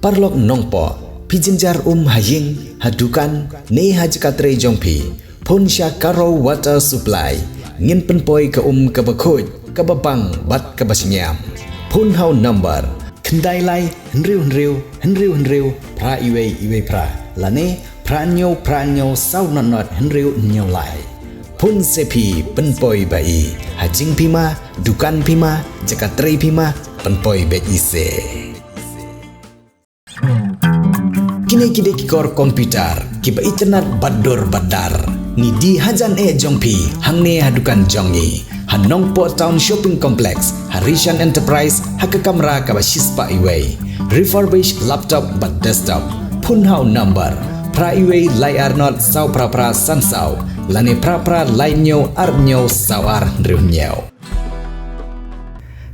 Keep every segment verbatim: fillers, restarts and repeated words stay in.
Paralok Nongpoh, phi jynjar um ha ïing, ha dukan, ne ha jaka trei jong phi, phone sha Karo Water Supply. Ngin pynpoi ka um kaba khuid, kaba bang bad kaba shngiam. Phone ha u number khyndai lai hynriew hynriew hynriew hynriew phra iwei iwei phra, lane phra hynñiew phra hynñiew saw nod nod hynriew hynñiew lai. Phone se phi, pynpoi ba i. Ha jingphi ma, dukan phi ma, jaka trei phi ma, pynpoi beit i se. Kine ki dei ki kor computer kiba itynnad bad dur bad dar. Ngi die hajan eh jong phi hangne ha dukan jong ngi ha Nongpoh Town Shopping Complex, ha Rishan Enterprise, ha ka kamra kaba shispah iwei. Refurbished laptop bad desktop. Phone ha u number phra iwei lai ar nod saw phra phra san saw, lane phra phra lai hynñiew ar hynñiew saw ar hynriew hynñiew.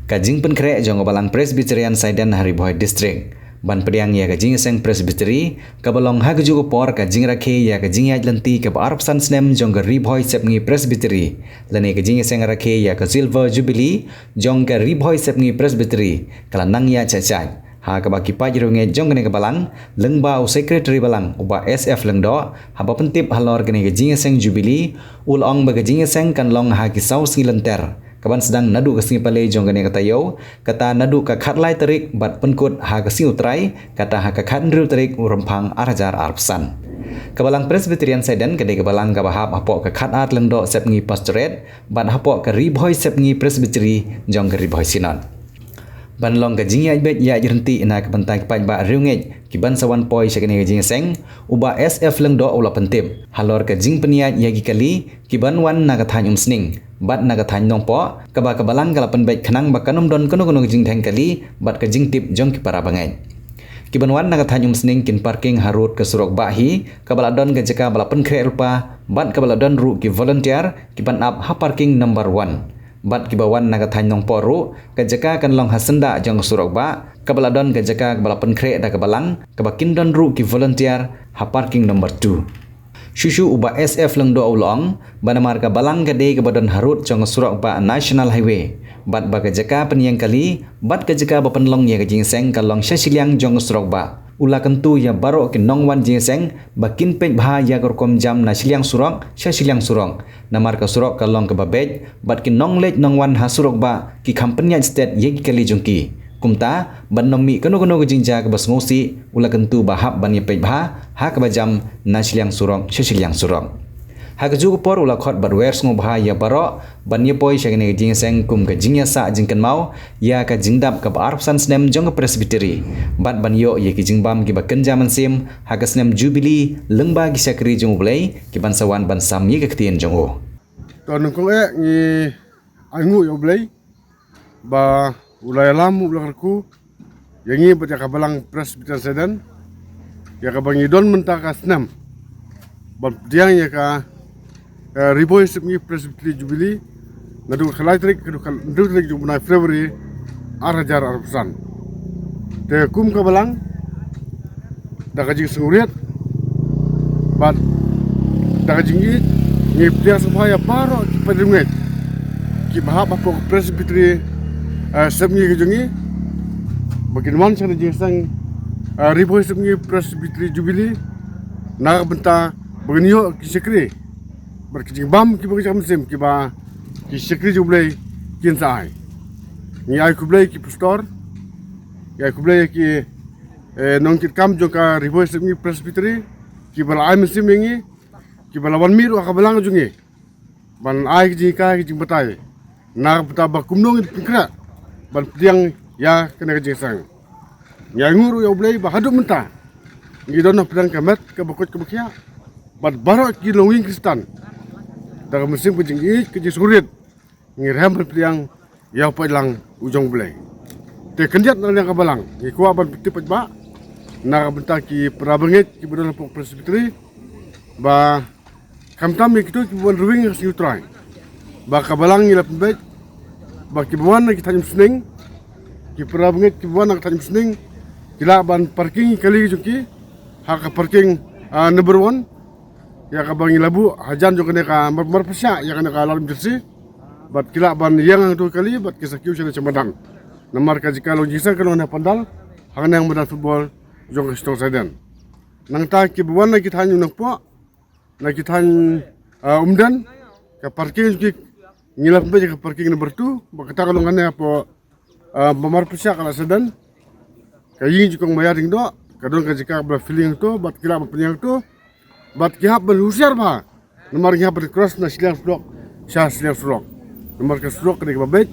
Ka jingpynkhreh jong ka Balang Presbyterian Saiden ha Ri Bhoi District ban pdiang ïa ka jingïaseng Presbytery kaba long ha kajuh ka por ka jingrakhe ïa ka jingïaid lynti kaba arphew san snem jong ka Ri Bhoi Sepngi Presbytery, lane ka jingïaseng rakhe ïa ka Silver Jubilee jong ka Ri Bhoi Sepngi Presbytery ka la nang ïaid shah shah. Ha kaba ki paid riewngeit jong kane ka balang, lyngba u Secretary Balang u Bah S F Lyngdoh, haba pyntip halor kane ka jingïaseng Jubilee, u la ong ba ka jingïaseng kan long ha ki saw sngi lynter, kaban sdang naduh ka sngi palei jong kane ka taïew, kata naduh ka khatlai tarik bad pynkut ha ka sngi U Trai, kata ha ka khathynriew tarik u Rymphang ar hajar arphew san. Ka Balang Presbyterian Saiden ka dei ka balang kaba hap hapoh ka khatar Lyngdoh Sepngi Pastorate bad hapoh ka Ri Bhoi Sepngi Presbytery jong ka Ri Bhoi Synod. Ban long ka jingïaid beit ïaid ryntih na ka bynta ki paidbah riewngeit kiban sa wan poi sha kane ka jingïaseng, u Bah S F Lyngdoh u la pyntip halor ka jingpynïaid ïa ki kali kiban wan na ka thaiñ Umsning bad na ka thaiñ Nongpoh, kaba ka balang ka la pynbeit khnang ba kan ym don kano kano ka jingdheng kali bad ka jingtip jong ki para bangeit. Kiban wan na ka thaiñ Umsning kin parking harud ka surok bah hi, kaba la don ka jaka ba la pynkhreh lypa bad kaba la don ruh ki volunteer kiban ap ha parking number one. Bad kiba wan na ka thaiñ Nongpoh ruh, ka jaka kan long ha syndah jong ka surok bah, kaba la don ka jaka kaba la pynkhreh da ka balang, kaba kin don ruh ki volunteer ha parking number two. Shuh shuh u Bah S F Lyngdoh u la ong ba namar ka balang ka dei kaba don harud jong ka surok bah National Highway, bad ba ka jaka pynïeng kali bad ka jaka ba pynlong ïa ka jingïaseng ka long sha shiliang jong ka surok bah. U la kyntu ïa baroh ki nongwan jingïaseng ba kin peit bha ïa ka rukom jam na shiliang surok sha shiliang surok, namar ka surok ka long kaba beit bad ki nongleit nongwan ha surok bah ki kham pynïaid stet ïa ki kali jong ki. Kumta, ban ym mih kano kano ka jingjia kaba sngewsih, u la kyntu ba hap ban ïa peit bha ha kaba jam na shiliang surok sha shiliang surok. Ha kajuh ka por u la khot bad wer sngewbha ïa baroh ban ïa poi sha kane ka jingïaseng kum ka jingïasah jingkynmaw ïa ka jingdap kaba arphew san snem jong ka Presbytery, bad ban ïoh ïa ki jingbam kiba kynja mynsiem ha ka snem Jubilee lyngba ki shakri jong U Blei kiban sa wan ban sam ïa ka ktien jong u. To nyngkong eh ngi ai nguh ïa U Blei ba u la ïalam u la kyrkhu ïa ngi bad ïa ka Balang Presbyterian Saiden, ïa kaba ngi don mynta ka snem ban pdiang ïa ka, eh, Ri Bhoi Sepngi Presbytery Jubilee, naduh ka lai tarik haduh ka hynriew tarik jong u bnai February ar hajar arphew san. Te kum ka balang, da ka jingsngewrit bad da ka jingïeit, ngi pdiang sngewbha ïa baroh ki paid riewngeit kiba hap hapoh ka Presbytery, eh, Sepngi ka jong ngi, ba kin wan sha ka jingïaseng, eh, Ri Bhoi Sepngi Presbytery Jubilee, na ka bynta ba kin ïoh ki shakri bad ki jingbam kiba kynja mynsiem kiba ki shakri jong U Blei kin sa ai. Ngi ai khublei ki pastor, ngi ai khublei ki, eh, nongkitkam jong ka Ri Bhoi Sepngi Presbytery, kiba la ai mynsiem ïa ngi, kiba la wan mih ruh ha ka balang jong ngi ban ai ki jinghikai ki jingbatai na ka bynta ba kumno ngin pynkhreh ban pdiang ïa kane ka jingïaseng. Ngi ai nguh ruh ïa U Blei ba haduh mynta ngi don hapdeng ka met kaba koit kaba khiah bad baroh ki longïing Khristan, da ka mynsiem ka jingïeit ka jingsngewrit, ngi rhem ban pdiang ïa u paidlang u jong U Blei. Te khyndiat na liang ka balang ngi kwah ban pyntip paidbah na ka bynta ki para bangeit kiba don hapoh Presbytery, ba khamtam ïa kito kiba wan rwing ha ka sngi U Trai, ba ka balang ngi la pynbeit ba kiba wan na ki thaiñ Umsning, ki para bangeit kiba wan na ka thaiñ Umsning, ki lah ban parking ïa ki kali jong ki ha ka parking, ah, number one, ïa kaba ngi la buh hajan jong kane ka mar-, marpyrshah ïa kane ka Lord Emergency. Bad ki lah ban ïeng hangto ki kali bad ki sa kiew shane sha madan. Namar ka jaka long jingïaseng ka long ha pandal, hangne ha madan football, jong ka shnong Saiden. Nangta kiba wan na ki thaiñ Nongpoh, na ki thaiñ, ah, Umden, ka parking jong ki, ngi la pynbeit ïa ka parking number two, ba kata ka long kane hapoh, ah, Mamarpyrshah ka la Saiden. Ka ïing jong kong Maya Diengdoh, ka don ka jaka ba filling to, bad ki lah ban pynïeng to, bad ki hap ban husiar bha. Namar ngi hap ban cross na shiliang surok sha shiliang surok. Namar ka surok ka dei kaba beit,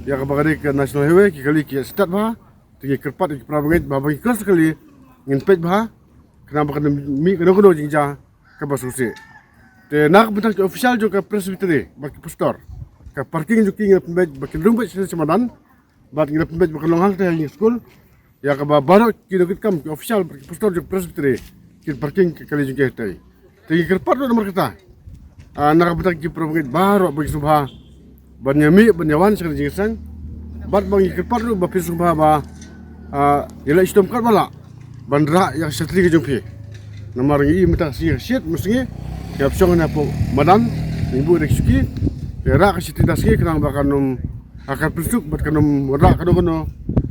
ïa kaba ka dei ka National Highway, ki kali ki stad bha. Te ngi kyrpad ïa ki para bangeit ba haba ngi cross kali, ngin peit bha, khnang ba kan ym mih kano kano jingjia kaba sngewsih. Te na ka bynta ki official jong ka Presbytery bad ki pastor, ka parking jong ki ngi la pynbeit ba kin rung beit sha madan, bad ngi la pynbeit ba kan long hangta ha ïing skul. Ïa kaba baroh ki nongkitkam, ki official bad ki pastor jong Presbytery kin parking ka kali jong ki hangtei. Te ngi kyrpad ruh namar kata, ah, na ka bynta ki para bangeit baroh ba ki sngewbha ban ïa mih ban ïa wan sha kane ka jingïaseng. Bad ba ngi kyrpad ruh ba phin sngewbha ba, ah, ïa leit shitom katba lah ban rah ïa ka shatri ka jong phi. Namar ngi i mynta ka sngi ka shit mynsngi, ki hap shong hapoh madan, ngi buh da ki shuki, ki rah ka shatri da sngi khnang ba kan ym, ha ka pynsuk bad kan ym rah kano kano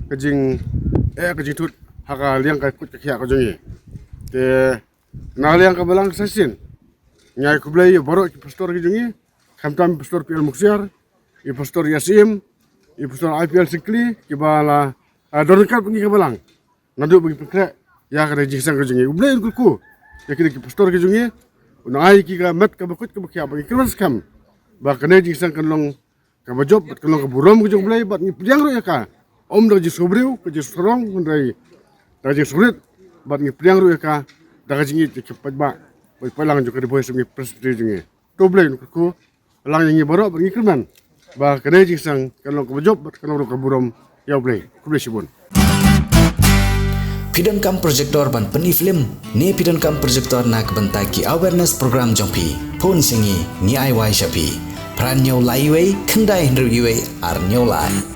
ka jing, eh, ka jingthut ha ka liang ka kut ka khiah ka jong ngi. Te na ka liang ka balang sa shisien, ngi ai khublei ïa baroh ki pastor ki jong ngi, khamtam i pastor P L Muksiar, i pastor Yasim, i pastor I P L Syngkli, kiba la, ah, don ryngkat bad ngi ka balang. Naduh ba ngi pynkhreh ïa kane ka jingïaseng ka jong ngi. U Blei un kyrkhu ïa kine ki pastor ki jong ngi, un ai ki ka met kaba kut kaba khiah, ba ngi kyrmen skhem ba kane ka jingïaseng kan long kaba jop bad kan long ka burom ka jong U Blei, bad ngi pdiang ruh ïa ka, ym da ka jingsngewbriew, ka jingsngew sarong, hynrei da ka jingsngewrit, bad ngi pdiang ruh ïa ka da ka jingïeit ïa ki paidbah, ba ki paidlang jong ka Ri Bhoi Sum Ngi Presbytery jong ngi. To U Blei un kyrkhu lang ïa ngi baroh bad ngi kyrmen ba kane ka jingïaseng kan long kaba jop bad kan long ruh ka burom ïa U Blei. Khublei shibun. Phi donkam projector ban pyni film ne phi donkam projector na ka bynta ki awareness program jong phi? Phone sha ngi, ngi ai wai sha phi. Phra hynñiew lai wei, khyndai hynriew wei, ar hynñiew lai.